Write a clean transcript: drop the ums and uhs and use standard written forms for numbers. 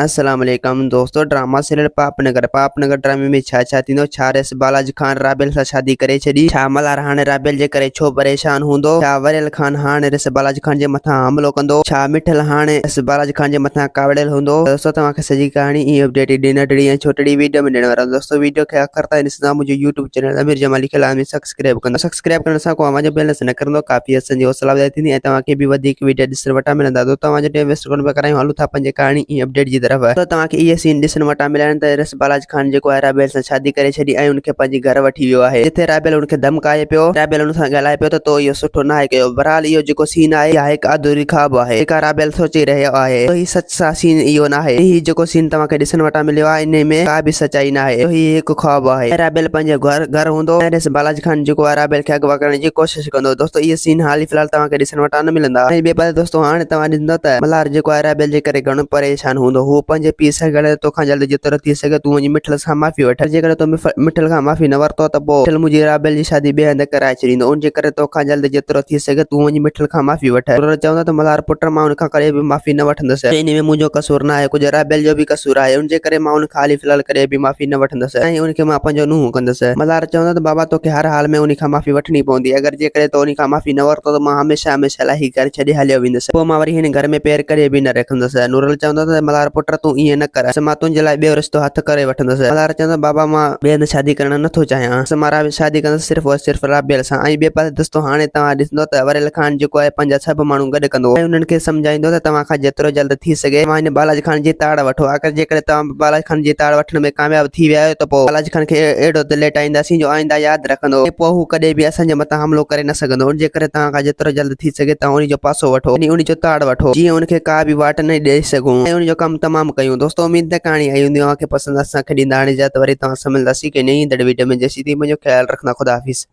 السلام عليڪم دوستو ڊراما سيريل پاپ نگر پاپ نگر ڊرامي ۾ ڇا ڇا ٿيندو ڇا ريس بالاج خان رابيل سان شادي ڪري ڇڏي ڇا ملهار هاڻي رابيل جي ڪري ڇو پريشان هوندو ڇا وريل خان هاڻي ريس بالاج خان جي مٿان حملو ڪندو ڇا مٺل هاڻي ريس بالاج خان جي مٿان ڪاوڙيل هوندو دوستو توهان کي سڄي ڪهاڻي ۽ اپڊيٽ هي ننڍڙي ۽ ڇوٽڙي ويڊيو ۾ ڏيڻ وارو آهيان دوستو ويڊيو کي آخر تائين ڏسندا منهنجو يوٽيوب چينل امير جمالي کي لازمي سبسڪرائب ڪندا سبسڪرائب ڪرڻ سان ڪو اوهان جو بيلنس نه ڪرندو ڪافي اسان جي حوصلا افزائي ٿيندي ۽ توهان کي به وڌيڪ ويڊيو ڏسڻ وٽان ملندا دوستو توهان جو ٽائيم ويسٽ ڪونه پيا ڪرايون هلون ٿا پنهنجي ڪهاڻي ۽ اپڊيٽ جي طرف دوستو توهان کي اهي سين ڏسڻ وٽان مليا آهن ته رس بالاچ خان جيڪو آهي رابيل سان شادي ڪري ڇڏي ۽ ان کي پنهنجي گهر وٺي ويو آهي جتي رابيل ان کي ڌمڪائي پيو رابيل ان سان ڳالهائي پيو ته تو اهو سٺو ناهي ڪيو بهرحال اهو جيڪو سين آهي اها هڪ اڌوري خواب آهي جيڪا رابيل سوچي رهيو آهي ته هي سچ سا سين اهو ناهي. هي جيڪو سين توهان کي ڏسڻ وٽان مليو آهي انهي ۾ ڪا به سچائي ناهي. اهو هي هڪ خواب آهي. ۽ رابيل پنهنجي گهر گهر هوندو ۽ ريس بالاجي خان جيڪو آهي رابيل کي اغوا ڪرڻ جي ڪوشش ڪندو. دوستو اهي سين حال ئي في الحال توهان کي ڏسڻ وٽان نه ملندا. ۽ ٻئي پاسي دوستو هاڻي توهان ڏسندو ته ملهار جيڪو آهي رابيل جي ڪري گهڻو پريشان هوندو. هو پنهنجي پيء سان ڳالهائي ته توکان جلد جيترو ٿي سگهي تون وڃي مٺل سان معافي وٺ. جيڪڏهن تو مٺل کان معافي نه ورتو ته پوء مٺل منهنجي رابيل جي شادي ٻئي هنڌ ڪرائي ڇڏيندو. ان جي ڪري توکان جلد جيترو ٿي سگهي تون وڃي مٺل کان معافي وٺ. سرور چوندو ته ملهار پٽ مان ان کان ڪڏهن به معافي نه وٺندس. انهي ۾ منهنجو قصور نه آهي ڪجهه رابيل جو به قصور آهي ان جي ڪري مان ان کان حالي في الحال ڪڏهن به معافي نه وٺندس ۽ ان کي مان پنهنجو نونهن ڪندس. ملهار چوندو ته بابا توکي هر حال ۾ انهي کان معافي وٺڻي پوندي اگر جيڪڏهن تو انهي کان معافي نه ورتو ته مان هميشه هميشه لاء هي گهر ڇڏي هليو ويندس پوء مان وري هن گهر ۾ پير ڪڏهن به نه رکندس. نورل چوندو ته ملهار پٽ تون ائين نه ڪر مان تنهنجي لاء ٻيو رشتو هٿ ڪري وٺندس. ملهار چوندو ته بابا مان ٻئي هنڌ شادي ڪرڻ نه ٿو چاهيان مان شادي ڪندس صرف اور صرف رابيل سان ۽ ٻئي پاسي دوستو هاڻي توهان ڏسندو ته وريل خان جيڪو آهي پنهنجا سڀ ماڻهو گڏ ڪندو ۽ انهن کي سمجهائيندو ته توهان کان جيترو جلد ٿي سگهي توهان هن بالاچ خان جي تاڙ وٺو آخر جيڪڏهن توهان به بالاچ خان جي تاڙ وٺڻ ۾ ڪامياب ٿي ويا آهيو ته پوء بالاچ خان کي اهڙو ته ليٽائينداسين جو آئنده ياد رکندو ۽ پوء هو ڪڏهن به اسان جي مٿان حملو ڪري نه سگهندو ان جي ڪري توهان کان جيترو جلد ٿي سگهي توهان ان جو پاسو وٺو يعني ان جو تاڙ وٺو جيئن ان کي ڪا به واٽ نه ڏئي سگهون ۽ ان جو ڪم تمام ڪيون دوستو اميد ته ڪهاڻي آئي هوندي اوهان کي پسند اسان کي ڏيندا هاڻي اجازت وري توهان سان ملنداسين ڪنهن نئين ايندڙ ويڊيو ۾ جيسين تائين پنهنجو خيال رکندا خدا حافظ.